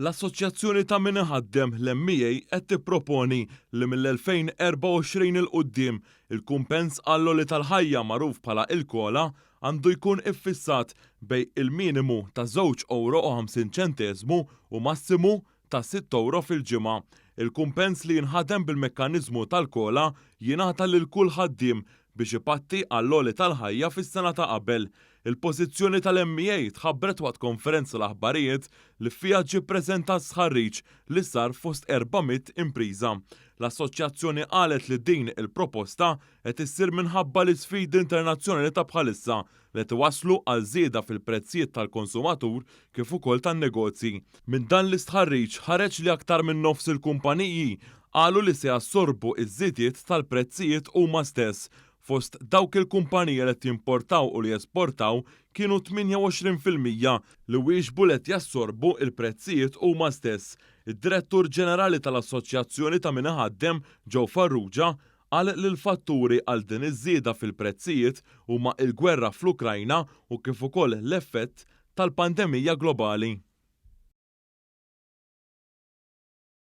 L-Assoċjazzjoni ta' Min Iħaddem, l-MEA, qed tipproponi li mill-2024 'il quddiem, il-kumpens għall-għoli tal-ħajja magħruf bħala il-COLA għandu jkun iffissat bejn il-minimu ta' żewġ ewro u 50 ċenteżmu u massimu ta' sitt ewro fil-ġimgħa. Il-kumpens li jinħadem bil-mekkaniżmu tal-COLA jingħata lil kull ħaddiem biex ipatti għall-għoli tal-ħajja fis-sena ta' qabel. Il-pożizzjoni tal-MEA tħabbret waqt konferenza l-aħbarijiet li fiha ġie ppreżentat stħarriġ li sar fost 400 impriża. L-assoċjazzjoni qalet li din il-proposta qed issir minħabba l-isfidi internazzjonali ta' bħalissa li qed iwasslu għal żieda fil-prezzijiet tal-konsumatur kif ukoll tan-negozji. Minn dan l-istħarriġ ħareġ li aktar minn nofs il-kumpaniji qalu li se jassorbu ż-żidiet tal-prezzijiet huma stess. Fost dawk il-kumpaniji li qed jimportaw u li jesportaw kienu 28% li wieġbu li qed jassorbu l-prezzijiet huma stess. Id-Direttur Ġenerali tal-Assoċjazzjoni ta' Min Iħaddem, Joe Farrugia, qal li l-fatturi għal din iż-żieda fil-prezzijiet huma l-gwerra fl-Ukrajna u kif ukoll l-effett tal-pandemija globali.